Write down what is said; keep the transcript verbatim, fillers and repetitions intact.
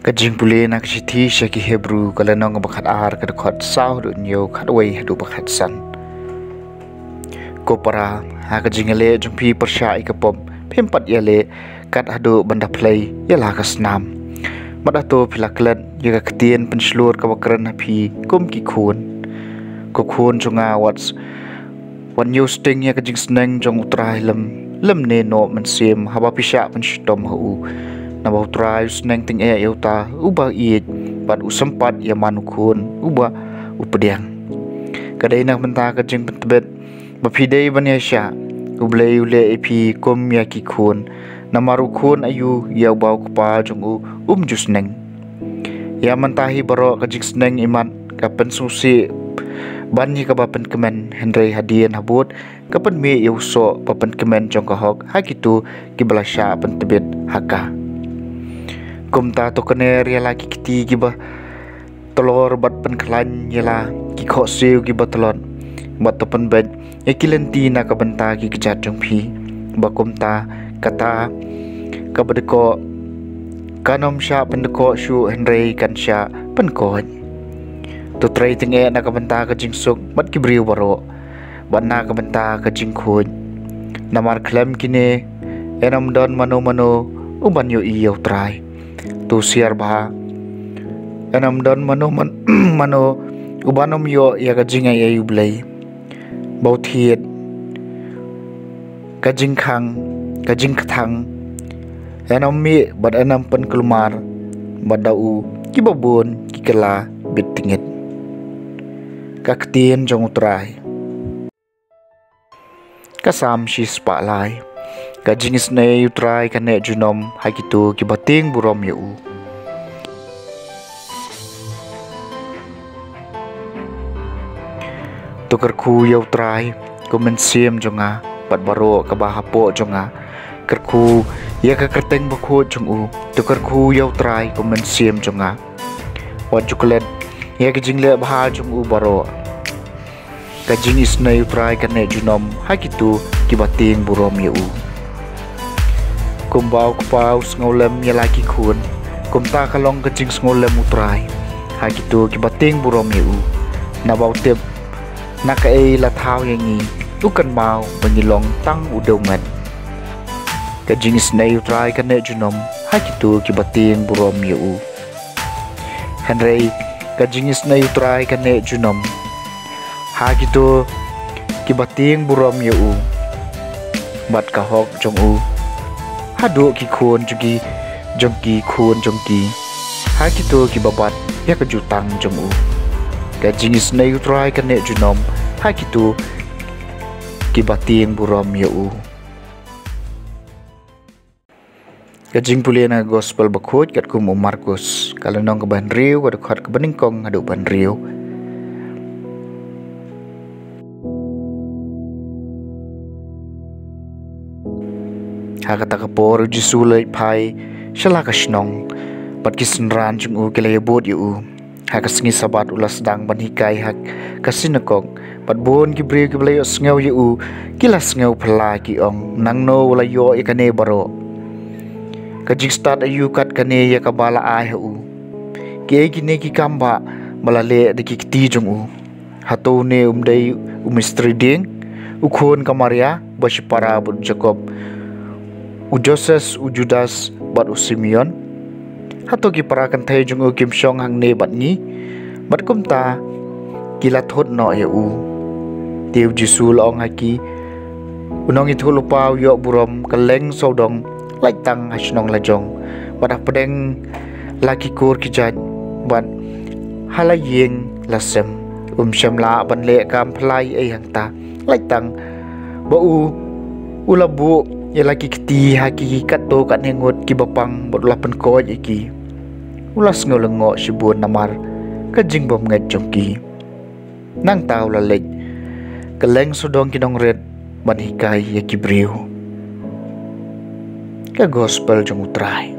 Ka jingpule na ka shithi sha ki Hebru, ka lynnong ba khat ar, ka dkhot saw haduh hynñiew, khat wei haduh ba khat san. Ko para, ha ka jingïaleh jong phi pyrshah ïa ka pop, phim pat ïaleh kat haduh ban da phlei ïa la ka snam. Bad hato phi la klet ïa ka ktien pynshlur kaba kren ha phi kum ki khun? Ko khun jong nga, wat s-, wat ñiew sting ïa ka jingsneng jong U Trai lem, lymne noh mynsiem haba phi shah pynshitom ha u. Naba U Trai u sneng tyngeh ïa uta uba ïeit, bad u sympat ïa man u khun uba u pdiang. Ka dei na ka bynta ka jingpyntbit ba phi dei ban ïaishah. U Blei u leh ïa phi kum ïa ki khun. Namar u khun aïu ïa uba u kpa jong u um ju sneng? Ïa mynta hi baroh ka jingsneng imat ka pynsngewsih ban ïa kaba pynkmen, hynrei hadien habud ka pynmih ïa u soh ba pynkmen jong ka hok ha kito kiba la shah pyntbit ha ka. Kumta to kner ïa la ki kti kiba tlor bad pynkhlaiñ ïa la ki khohsiew kiba tlot, bad to pynbeit ïa ki lynti na ka bynta ki kjat jong phi. Ba kumta kata kaba dkoh kan ym shah pyndkoh shuh, hynrei kan shah pynkoit. To trei tyngeh na ka bynta ka jingsuk bad ki briew baroh, bad na ka bynta ka jingkhuid. Namar khlem kine yn ym don mano mano uban ïohi ïa U Trai. To husiar bha, yn ym don mano man-, mano uban ym ïoh ïa ka jingai ei U Blei. Ba u thied, ka jingkhang, ka jingkthang, yn ym mih bad yn ym pynkulmar, bad da u kiba bun ki kylla bit tngit. Ka ktien jong U Trai. Ka Salm shispah lai. Ka jingisynei U Trai ka neh junom ha kito kiba tieng burom ïa u. To kyrkhu ïa U Trai, ko mynsiem jong nga, bad baroh kaba hapoh jong nga. Kyrkhu ïa ka kyrteng bakhuid jong u. To kyrkhu ïa U Trai, ko mynsiem jong nga. Wat ju klet ïa ka jingleh bha jong u baroh. Ka jingisynei U Trai ka neh junom ha kito kiba tieng burom ïa u. Kumba u kpa u sngewlem ïa la ki khun, kumta ka long ka jingsngewlem U Trai ha kito kiba tieng burom ïa u. Naba u tip na kaei la thaw ïa ngi, u kynmaw ba ngi long tang u dewmet. Ka jingisynei U Trai ka neh junom ha kito kiba tieng burom ïa u. Hynrei ka jingisynei U Trai ka neh junom ha kito kiba tieng burom ïa u, bad ka hok jong u haduh ki khun jong ki, jong ki khun jong ki, ha kito kiba bat ïa ka jutang jong u. Ka jingisynei U Trai ka neh junom ha kito kiba tieng burom ïa u. Ka jingpule na ka Gospel bakhuid katkum u Markus, ka lynnong kaba hynriew, ka dkhot kaba nyngkong haduh ba hynriew. Ha kata ka por u Jisu u leit phai sha la ka shnong, bad ki synran jong u ki la ïabud ïa u. Ha ka sngi Sabbath u la sdang ban hikai ha ka sinagog, bad bun ki briew kiba la ïohsngew ïa u ki la sngewphylla, ki ong, "Nangno u la ïoh ïa kane baroh? Ka jingstad aïu kat kane ïa kaba la ai ha u? Kiei kine ki kambah ba la leh da ki kti jong u? Hato une um dei u mistri dieng, u khun ka Maria, ba shipara bad u Jakob, u Joses, u Judas, bad u Simeon? Hato ki para kynthei jong u kim shong hangne bad ngi? Bad kumta ki la thut noh ïa u. Te u Jisu u la ong ha ki, u nongïathuhlypa u ïoh burom kylleng sawdong, lait tang ha shnong lajong, bad hapdeng la ki kur ki jait, bad ha la ïing la sem. Um shym lah ban leh kam phylla ei hangta, lait tang ba u, u la buh ïa la ki kti ha ki katto katne ngut kiba pang, bad u la pynkoit ïa ki. U la sngew lyngngoh shibun namar ka jingbymngeit jong ki. Nangta u la leit kylleng sawdong ki nongrit ban hikai ïa ki briew. Ka Gospel jong U Trai.